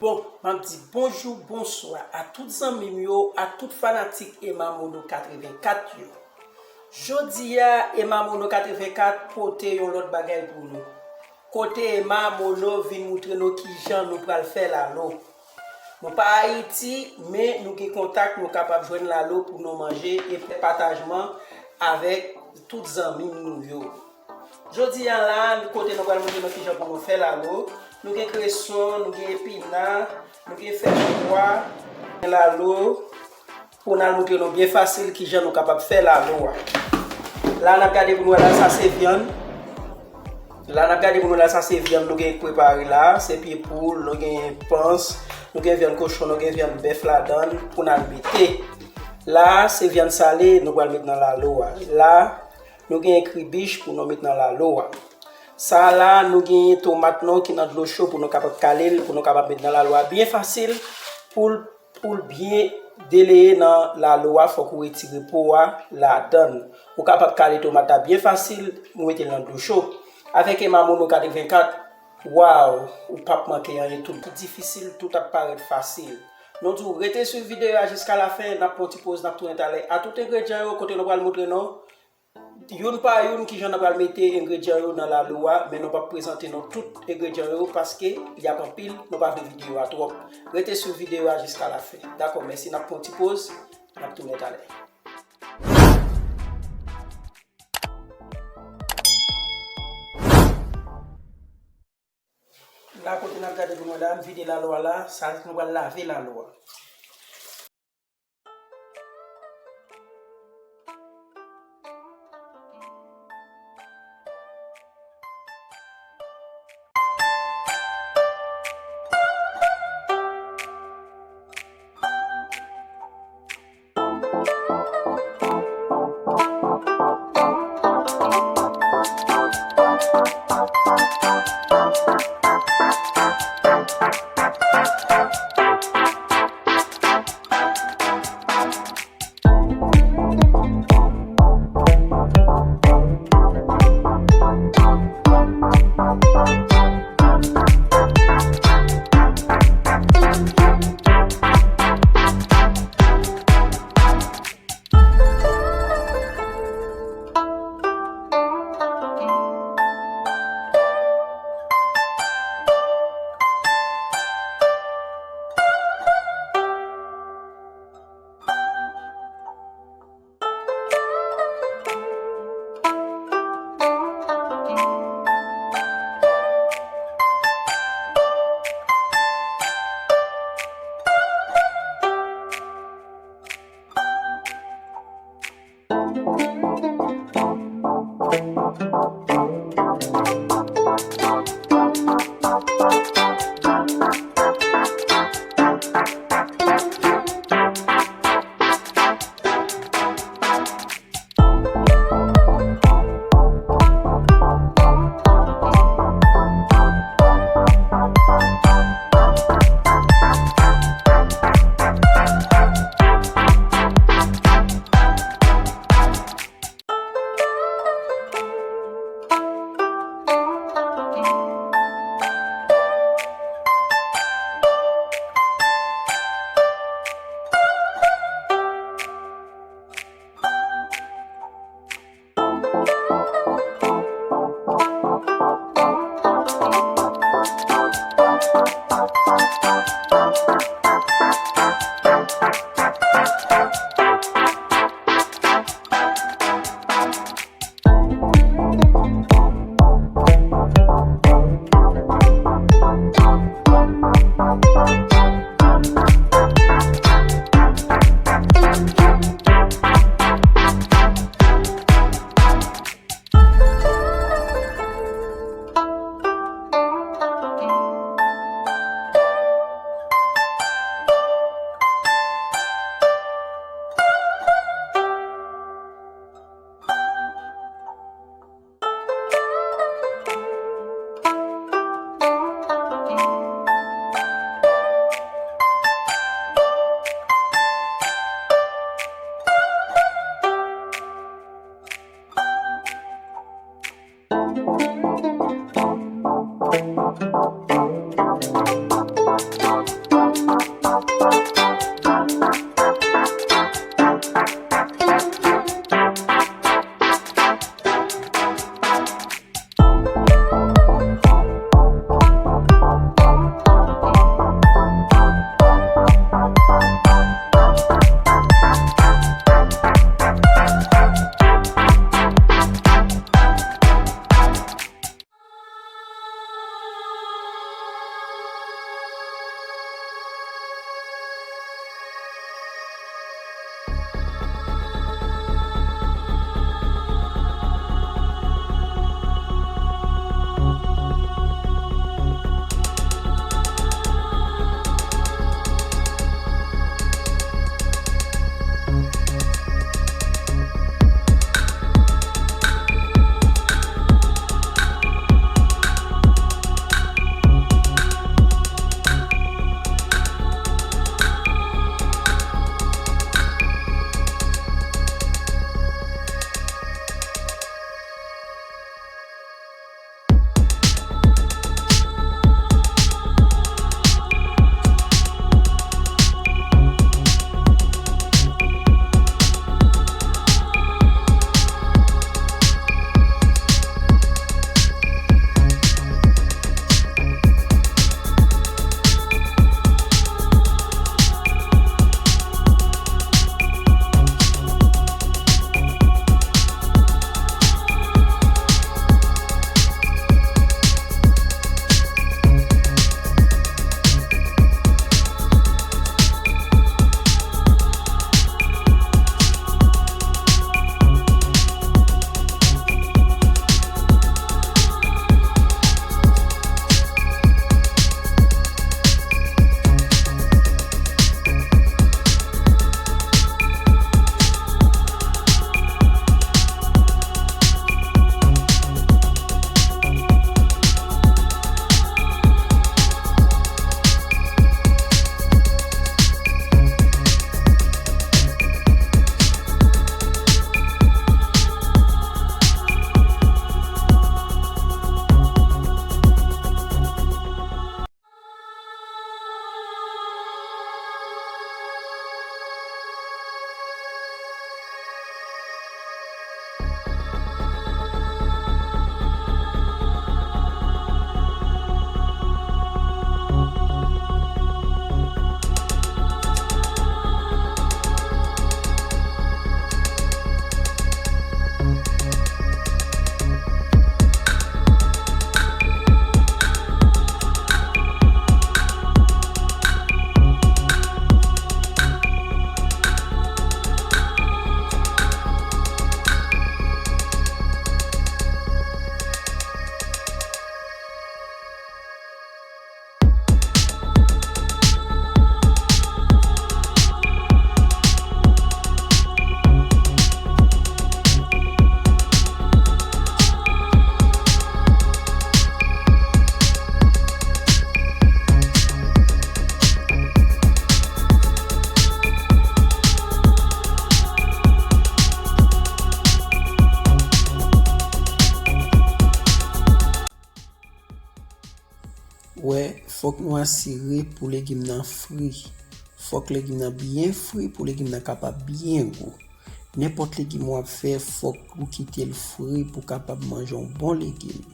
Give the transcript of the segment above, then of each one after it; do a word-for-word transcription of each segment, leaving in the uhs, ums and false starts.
Bon, m ap di bonjou, bonswa a tout zanmi m yo, a tout fanatik Emma Mono katrevenkat yo. Jodi a, Emma Mono katrevenkat pote yon lòt bagay pou nou. Kote Emma Mono vin moutre nou kijan nou pral fè lalo. Nou pa Ayiti, men nou gen kontak, nou kapab jwenn lalo pou nou manje e fè patajman avèk tout zanmi nou yo. Jodi a la, kote nou pral moutre nou kijan pou nou fè lalo. Nou gen kreson, nou gen epina, nou gen fèy bwa, gen lalo. Pou n al moutre nou byen fasil kijan nou kapab fè lalo a. La n ap gade pou nou wè la, sa se vyann. La n ap gade pou nou la, sa se vyann nou gen prepare la, se pye poul, nou gen pans, nou gen vyann kochon, nou gen vyann bèf ladan l pou n al mete. La se vyann sale nou pral met nan lalo a. La nou gen kribich pou nou met nan lalo a. Sa la nou gen tomat nou ki nan dlo cho pou nou kapab kale l, pou nou kapab met nan lalo a byen fasil pou l pou l byen deleye nan lalo a, fòk ou retire po a ladan l. Ou kapab kale tomat la byen fasil, ou mete l nan dlo cho. Avèk Emma Mono katrevenkat, waw, ou p ap manke anyen, tout difisil, tout ap parèt fasil. Nou di w rete swiv videyo a jiska lafen, n ap pran yon ti poz, n ap tounen talè. A tout engredyan yo, kote nou pral moutre nou youn pa youn kijan nou pral mete engredyan yo nan lalo a, men nou p ap prezante nou tout engredyan yo paske y ap anpil, nou pa vle videyo a twòp. Rete swiv videyo a jiska lafen. Dakò, mèsi, n ap pran yon ti poz, n ap tounen talè. La kote n ap gade pou nou la, m vide lalo a la, sa nou pral lave lalo a. Fòk nou asire pou legim nan fri. Fòk legim nan byen fri pou legim nan kapab byen gou. Nenpòt legim w ap fè, fòk ou kite l fri pou kapab manje yon bon legim.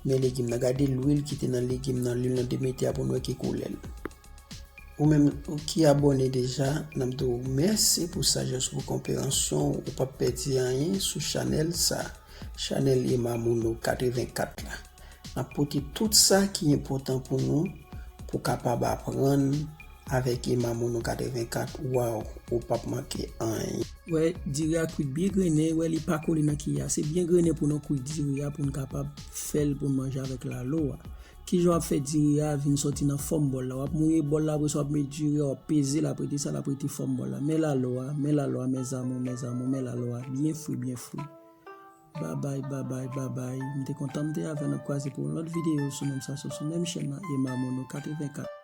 Men legim nan, gade lwil ki te nan legim nan, lwil nan te mete a pou n wè ki koulè l. Ou menm ki abòne deja, n ap di w mèsi pou sajès ou, pou konpreyansyon ou, ou p ap pèdi anyen sou chanèl sa, chanèl Emma Mono katrevenkat la. N ap pote tout sa ki enpòtan pou nou, pou kapab aprann avèk Emma Mono katrevenkat, waw, ou p ap manke anyen. Wè, diri a kwit byen grennen, wè li pa kole nan kiya. Se byen grennen pou nou kwit diri a pou n kapab fè l pou n manje avèk lalo a. Kijan w ap fè diri a vin sòti nan fòm bòl la? W ap mouye bòl la, apre sa w ap met diri a, w ap peze l, ap rete sa, l ap rete fòm bòl la. Men lalo a, men lalo a, mes amours, mes amours, men lalo a. Byen fri, byen fri. Babay, babay, babay. M te kontan m te avè w, n ap kwaze pou yon lòt videyo sou menm stasyon, sou menm chèn nan, Emma Mono katrevenkat.